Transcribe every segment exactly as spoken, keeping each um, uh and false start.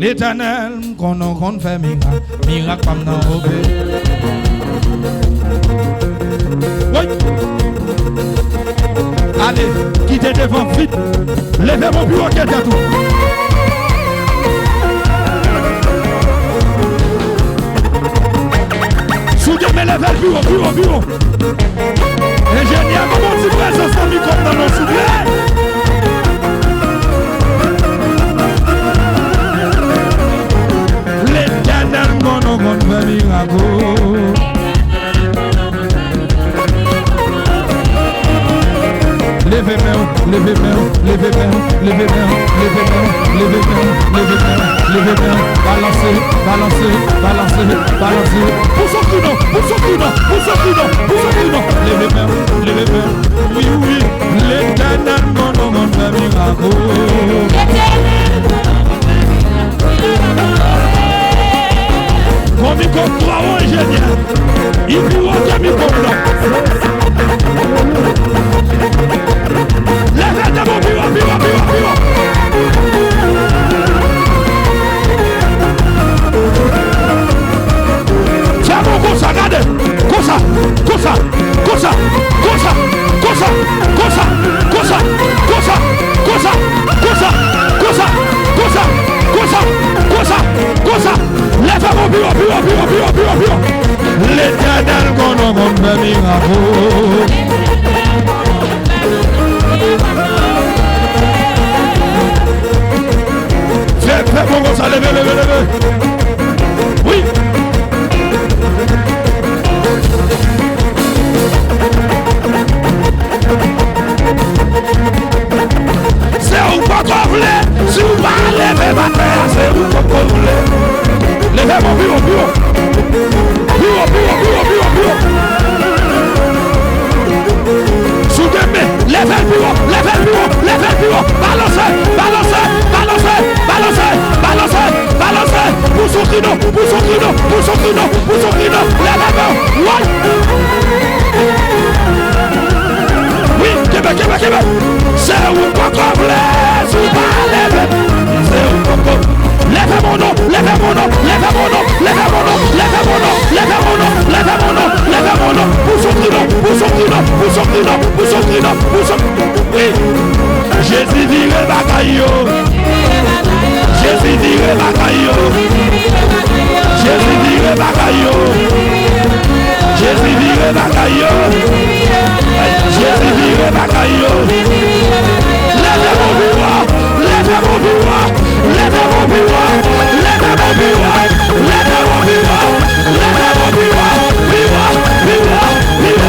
Letènèl, m konnen w konn fè mirak, mirak pa m nan ope. Woy! Ale, kite devan vit. Leve men w pi wo ke tèt ou. Si w gen men, leve l pi wo, pi wo, pi wo. Enjenyè, ban m yon ti prezans nan mikwo m nan non, souple. Letènèl, m konnen w konn fè mirak, o. Leve men w, leve men w, leve men w, leve men w, leve men w, leve men w, leve men w, leve men w, balanse, balanse, balanse, balanse. Pouse w kou non, pouse w kou non, pouse w kou non, pouse w kou non. Leve men w, leve men w. Wi, wi, Letènèl, m konnen w konn fè mirak, o. Gon mikwo twa wo, enjenyè. Li pi wo ke mikwo m nan. Leve devan pi wo, pi wo, pi wo, pi wo. Fè bon konsa, gade. Konsa, konsa, konsa, konsa, konsa, konsa, konsa, konsa, konsa, konsa, konsa, konsa, konsa, konsa, konsa. Leve men w pi wo, pi wo, pi wo, pi wo, pi wo, pi wo. Letènèl konnen w konn fè mirak, o. Fè, fè bon konsa, leve, leve, leve. Wi. Se ou poko vle, si w pa leve maten an, se ou poko vle. Leve men w pi wo, pi wo. Pi wo, pi wo, pi wo, pi wo, pi wo. Si w gen men, leve l pi wo, leve l pi wo, leve l pi wo. Balanse, balanse, balanse, balanse, balanse, balanse. Pouse w kou non, pouse w kou non, pouse w kou non, pouse w kou non. Leve men w. Woy! Wi, kenbe, kenbe, kenbe. Se ou poko vle, si w pa leve. Se ou poko. Leve men w non, leve men w non, leve men w non, leve men w non, leve men w non, leve men w non, leve men w non, leve men w non. Pouse w kou non, pouse w kou non, pouse w kou non, pouse w kou non, pouse w. Wi. Jezi vire bagay yo. Jezi vire bagay yo. Jezi vire bagay yo. Jezi vire bagay yo. Jezi vire bagay yo. Leve men w pi wo. Leve men w pi wo. Leve men w pi wo. Leve men w pi wo. Leve men w pi wo. Leve men w pi wo. Pi wo. Pi wo. Pi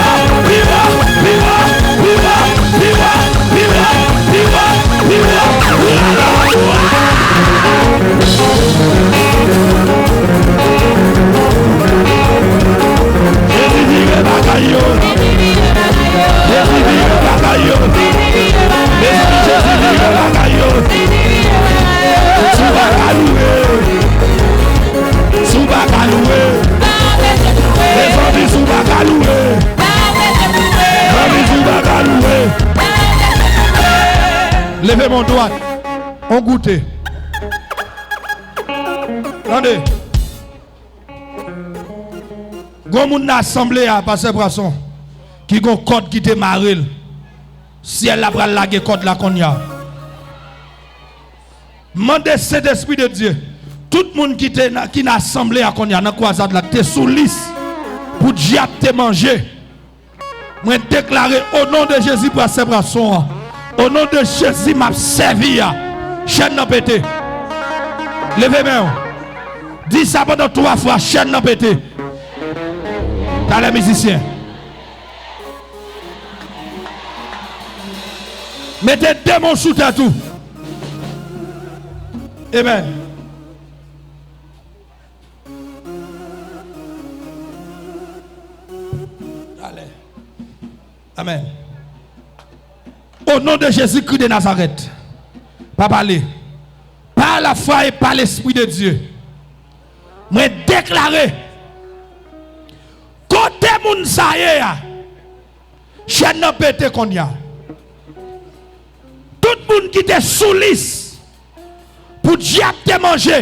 wo. Pi wo. Pi wo. Pi wo. Pi wo. Jezi vire bagay yo. Jezi vire bagay yo. Mezanmi, Jezi vire bagay yo. Si w pa ka louwe. Si w pa ka louwe. Mezanmi, si w pa ka louwe. Mezanmi, si w pa ka louwe. Leve men w dwat. On goute. Tande. Gon moun nan asanble a, pastè Pwason, ki gon kòd ki te mare l. Syèl la pral lage kòd la konnya. Mande Sentespri de Dye, tout moun ki te nan, ki nan asanble a konnya, nan kwazad la, ki te sou lis pou dyab te manje. Mwen deklare, o non de Jezi, pastè Pwason an, o non de Jezi m ap sèvi a, chèn nan pete. Leve men w. Di sa pandan twa fwa, chèn nan pete. Talè mizisyen. Mete de men w sou tèt ou. Amen. Talè. Amen. O non de Jezikri de Nazarèt, pa pale. Pa lafwa e pa Lespri de Dye, mwen deklare, kote moun sa ye a, chèn nan pete konnya. Tout moun ki te sou lis pou dyab te manje,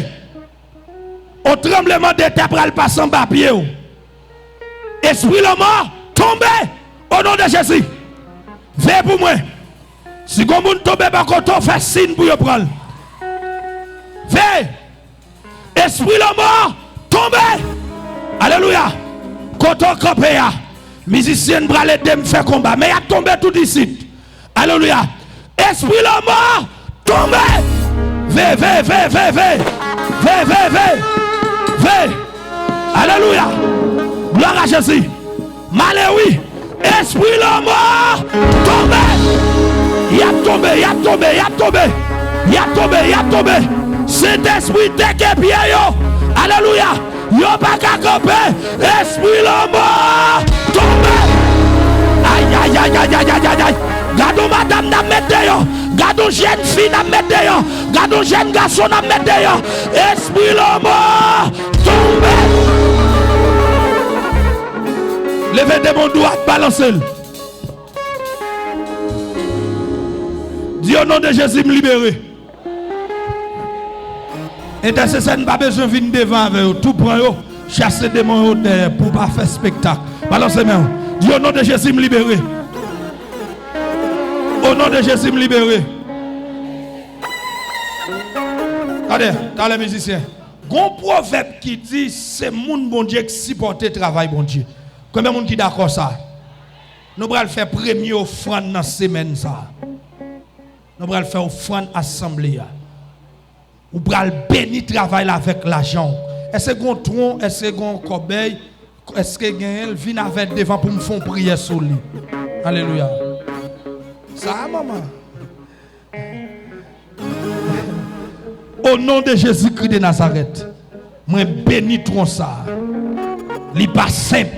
On tranblemanntè pral pase anba pye w. Espri lanmò, tonbe o non de Jezi. Veye pou mwen. Si gon moun tonbe bò kote w, fè siy pou yo pran l. Veye. Espri lanmò, tonbe. Alelouya. Kote w kanpe a, mizisyen pral ede m fè konba, men y ap tonbe tout isit. Alelouya. Espri lanmò, tonbe. Ve, ve, ve, ve, ve. Ve, ve, ve. Ve. Alelouya. Glwa a Jezi. M ale wi. Espri lanmò, tonbe. Y ap tonbe, y ap tonbe, y ap tonbe. Y ap tonbe, y ap tonbe. Sentespri teke pye yo. Alelouya. Yo pa ka kanpe. Espri lanmò, tonbe. Ay, ay, ay, ay, ay, ay, ay, ay. Gade yon madanm n ap met deyò. Gade yon jèn fi n ap met deyò. Gade yon jèn gason n ap met deyò. Espri lanmò, tonbe. Leve demon dwat, balanse l. Di, o non de Jezi, m libere. Entèsesè, n pa bezwen vin devan avè yo. Tou pran yo, chase demon yo dèyè pou w pa fè espektak. Balanse men w. Di, o non de Jezi, m libere. O non de Jezi, m libere. Gade, talè mizisyen. Gon pwovèb ki di, se moun Bondye k sipòte travay Bondye. Konbyen moun ki dakò sa? Nou pral fè premye ofrann nan semèn sa a. Nou pral fè ofrann asanble a. Ou pral beni travay la avèk lajan w. Èske gon twon, èske gon kòbèy, èske genyen l, vin avè l devan pou m fè yon priyè sou li. Alelouya. Sa a, manman. O non de Jezikri de Nazarèt, mwen beni twon sa a. Li pa senp.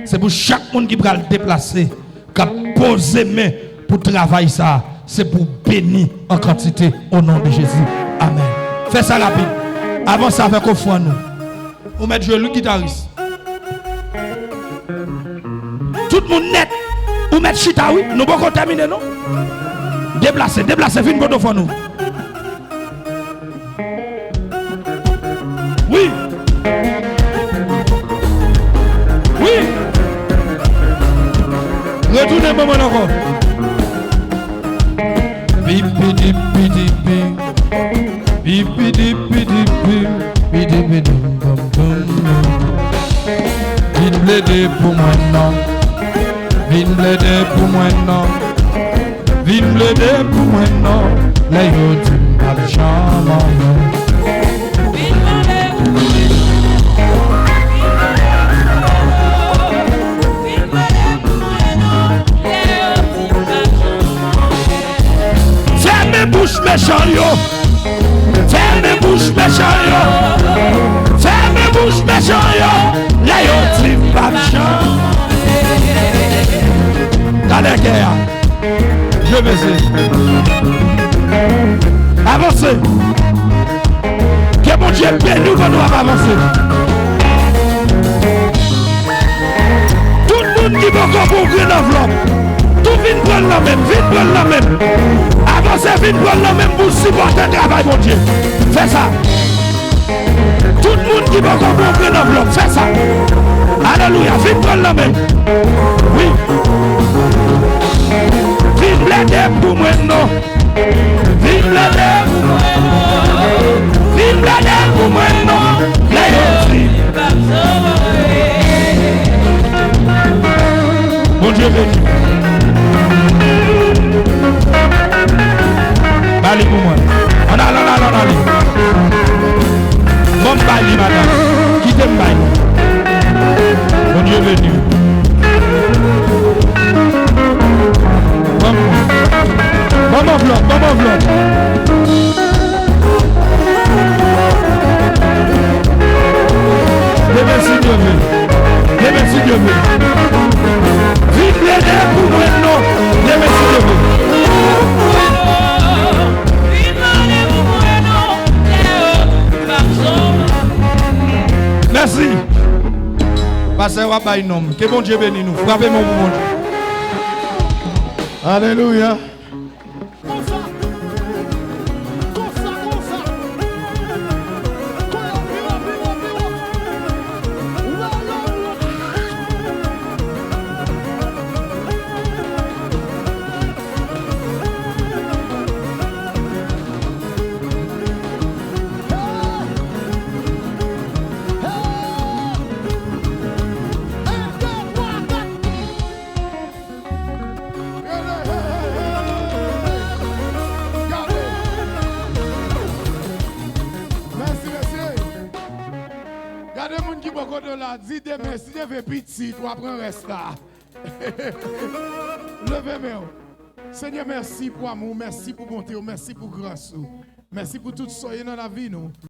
Se pou chak moun ki pral deplase, k ap poze men pou travay sa a, se pou beni an kantite, o non de Jezi. Amèn. Fè sa rapid. Avanse avèk ofrann ou. Ou mèt jwe, wi, gitaris. Tout moun nèt. Ou mèt chita, wi. Nou poko tèmine, non. Deplase, deplase, vin pote ofrann ou. Wi. Wi. Retounen ban mwen l ankò. Bip, bidip, bidip, bip. Bip, bidip, bidip, bip. Bidip, bidip, bum, bum, bum. Vin plede pou mwen non. Vin plede pou mwen non. Vin plede pou mwen non. Lè yo di m p ap janm anyen. Fèmen bouch mechan yo. Fèmen bouch mechan yo. Fèmen bouch mechan yo. Lè yo di m p ap janm. Talè kè a. Je mesye. Avanse. Ke Bondye beni w pandan w ap avanse. Tout moun ki poko pran yon grenn anvlòp, tou vin pran l nan men m, vin pran l nan men m. Avanse, vin pran l nan men m pou sipòte travay Bondye. Fè sa. Tout moun ki poko pran yon grenn anvlòp, fè sa. Alelouya, vin pran l nan men m. Wi. Vin plede pou mwen non. Vin plede pou mwen non. Vin plede pou mwen non. Lè yo di. Bondye beni. Ba li pou mwen. Ann ale, ann ale, ann ale. Ban m bay li, madanm. Kite m bay li. Bondye beni w. Ban m, ban m anvlòp, ban m anvlòp. Demen si Dye vle. Demen si Dye vle. Vin plede pou mwen non. Demen si Dye vle. Mèsi. Pastè, w ap bay non m. Ke Bondye beni nou. Frape men w pou Bondye. Alelouya. Konsa. Konsa, konsa. Koyòt, vin, vin, vin. Kodo la, di demen, si Dye vle pitit, w a pran rès la. Leve men w. Senyè, mèsi pou amou w, mèsi pou bonte w, mèsi pou gras ou. Mèsi pou tout sa w ye nan lavi nou.